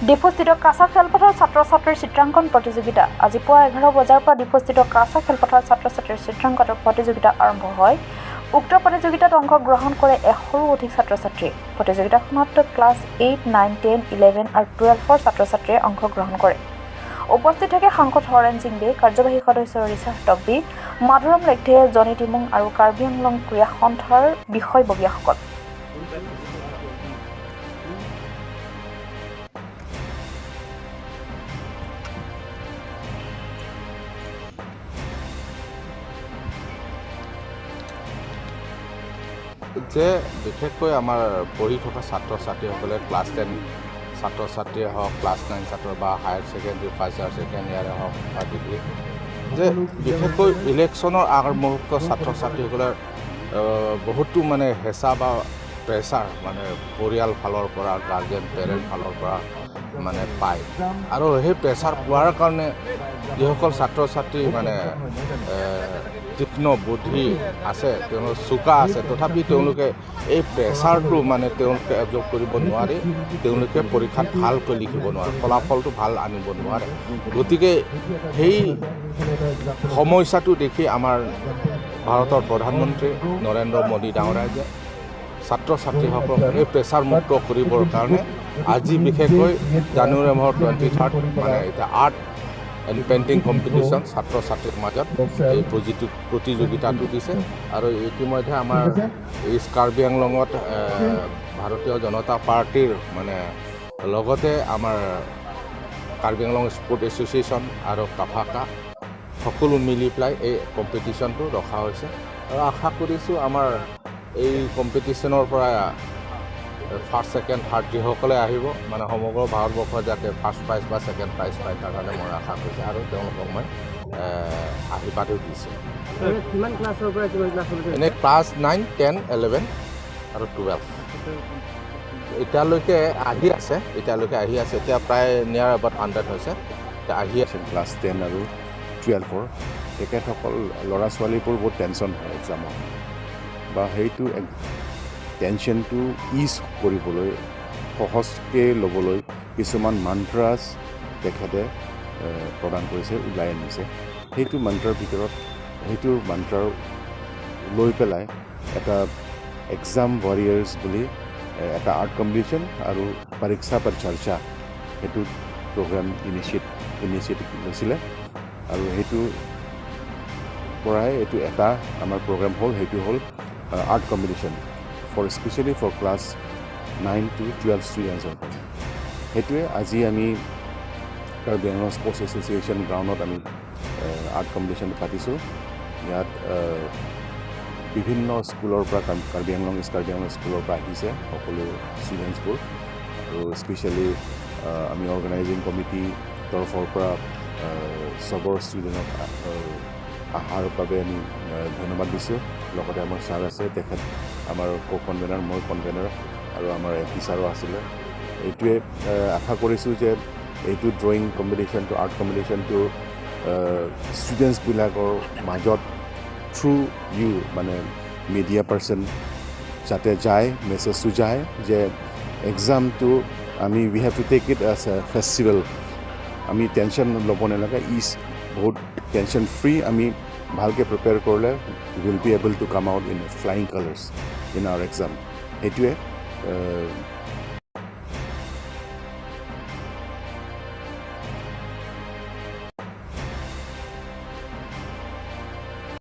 ডিফুস্থিত কাছাৰ খেলপথাৰ ছাত্ৰ ছাত্ৰীৰ চিত্ৰাংকন প্ৰতিযোগিতা। আজি পুৱা 11 বজাৰ পৰা ডিফুস্থিত কাছাৰ খেলপথাৰ ছাত্ৰ ছাত্ৰীৰ চিত্ৰাংকনৰ প্ৰতিযোগিতা আৰম্ভ হয়। উক্ত প্ৰতিযোগিতাত অংশগ্ৰহণ কৰে 100ৰো অধিক ছাত্ৰ ছাত্ৰীয়ে। প্ৰতিযোগিতাখনত ক্লাছ 8, 9, 10, 11 আৰু 12ৰ ছাত্ৰ ছাত্ৰীয়ে অংশগ্ৰহণ কৰে। উপস্থিত থাকে সাংসদ হৰেণ জিংবে, কাৰ্যবাহী সদস্য ৰিচাৰ্ড টব্বি, মাধুৰাম লেখথে, জনী টিমুং আৰু কাৰ্বি আংলং ক্ৰীড়া সন্থাৰ বিষয়ববীয়াসকল। যে বিশেষকৈ আমাৰ পঢ়ি থকা ছাত্ৰ ছাত্ৰীসকলে, ক্লাছ 10 ছাত্ৰ ছাত্ৰীয়ে হওক, ক্লাছ 9 ছাত্ৰ বা higher secondary first year, second ইয়াৰে হওক বা ডিগ্ৰী, যে বিশেষকৈ ইলেকশ্যনৰ আগমুহূৰ্ত ছাত্ৰ ছাত্ৰীসকলৰ বহুতো মানে হেঁচা বা প্ৰেছাৰ মানে পৰিয়াল ফালৰ পৰা, গাৰ্জেন পেৰেণ্ট ফালৰ পৰা মানে পায়। আৰু সেই প্ৰেছাৰ পোৱাৰ কাৰণে যিসকল ছাত্ৰ ছাত্ৰী মানে তীক্ষ্ণ বুদ্ধি আছে, তেওঁলোক চোকা আছে, তথাপি তেওঁলোকে এই প্ৰেছাৰটো মানে তেওঁলোকে এবজৰ্ব কৰিব নোৱাৰি, তেওঁলোকে পৰীক্ষাত ভালকৈ লিখিব নোৱাৰে, ফলাফলটো ভাল আনিব নোৱাৰে। গতিকে সেই সমস্যাটো দেখি আমাৰ ভাৰতৰ প্ৰধানমন্ত্ৰী নৰেন্দ্ৰ মোদী ডাঙৰীয়াই যে ছাত্ৰ ছাত্ৰীসকলক এই প্ৰেছাৰ মুক্ত কৰিবৰ কাৰণে আজি বিশেষকৈ জানুৱাৰী মাহৰ 23rd মানে এতিয়া আৰ্ট এণ্ড পেইণ্টিং কম্পিটিশ্যন ছাত্ৰ ছাত্ৰীৰ মাজত এই প্ৰতিযোগিতাটো দিছে। আৰু ইতিমধ্যে আমাৰ ইষ্ট কাৰ্বি আংলঙত ভাৰতীয় জনতা পাৰ্টীৰ মানে লগতে আমাৰ কাৰ্বি আংলং স্পৰ্ট এছ'চিয়েশ্যন আৰু কাফাকা সকলো মিলি পেলাই এই কম্পিটিশ্যনটো ৰখা হৈছে। আৰু আশা কৰিছোঁ আমাৰ এই কম্পিটিশ্যনৰ পৰা ফাৰ্ষ্ট, ছেকেণ্ড, থাৰ্ড যিসকলে আহিব, মানে সমগ্ৰ ভাৰতবৰ্ষত যাতে ফাৰ্ষ্ট প্ৰাইজ বা ছেকেণ্ড প্ৰাইজ পায়, তাৰ কাৰণে মই আশা কৰিছোঁ আৰু তেওঁলোকক মই আশীৰ্বাদো দিছোঁ। কিমান ক্লাছৰ পৰা কিমান ক্লাছলৈকে? এনেই ক্লাছ 9, 10, 11 আৰু 12 এতিয়ালৈকে আহি আছে। এতিয়ালৈকে আহি আছে। এতিয়া প্ৰায় নিয়াৰ এবাউট 100 হৈছে, এতিয়া আহি আছে। ক্লাছ 10 আৰু 12ৰ তেখেতসকল ল'ৰা ছোৱালীবোৰ বহুত টেনশ্যন হয় এক্সামত বা সেইটো টেনশ্যনটো is কৰিবলৈ, সহজকৈ ল'বলৈ কিছুমান মন্ত্ৰাছ তেখেতে প্ৰদান কৰিছে, ওলাই আনিছে। সেইটো মন্ত্ৰৰ ভিতৰত, সেইটো মন্ত্ৰৰ লৈ পেলাই এটা এক্সাম ৱাৰিয়াৰ্ছ বুলি এটা আৰ্ট কম্পিটিশ্যন আৰু পৰীক্ষা পৰ চৰ্চা, সেইটো প্ৰগ্ৰাম ইনিচিয়েটিভ লৈছিলে। আৰু সেইটো পৰাই এইটো এটা আমাৰ প্ৰগ্ৰাম হ'ল, সেইটো হ'ল art competition for specially for class 9 to 12 ষ্টুডেণ্টছৰ কাৰণে। সেইটোৱে আজি আমি কাৰ্বি আংলং স্পৰ্টছ এছ'চিয়েশ্যন গ্ৰাউণ্ডত আমি আৰ্ট কম্পিটিশ্যন পাতিছোঁ। ইয়াত বিভিন্ন স্কুলৰ পৰা, কাৰ্বি আংলং, ইষ্ট কাৰ্বি আংলং স্কুলৰ পৰা আহিছে সকলো ষ্টুডেণ্টছবোৰ। আৰু স্পেচিয়েলি আমি অৰ্গেনাইজিং কমিটি তৰফৰ পৰা চবৰ ষ্টুডেণ্টক অহাৰ বাবে আমি ধন্যবাদ দিছোঁ। লগতে আমাৰ ছাৰ আছে, তেখেত আমাৰ কো কনভেনাৰ, মই কনভেনাৰ আৰু আমাৰ এম পি ছাৰো আছিলে। এইটোৱে আশা কৰিছোঁ যে এইটো ড্ৰয়িং কম্পিটিশ্যনটো, আৰ্ট কম্পিটিশ্যনটো ষ্টুডেণ্টছবিলাকৰ মাজত থ্ৰু ইউ মানে মিডিয়া পাৰ্চন যাতে যায়, মেছেজটো যায় যে এক্সামটো আমি we have to take it as a festival। আমি টেনশ্যন ল'ব নালাগে, is বহুত টেনশ্যন ফ্ৰী। আমি ভালকৈ প্ৰিপেয়াৰ কৰিলে will be able to come out in flying colours in our exam। সেইটোৱে।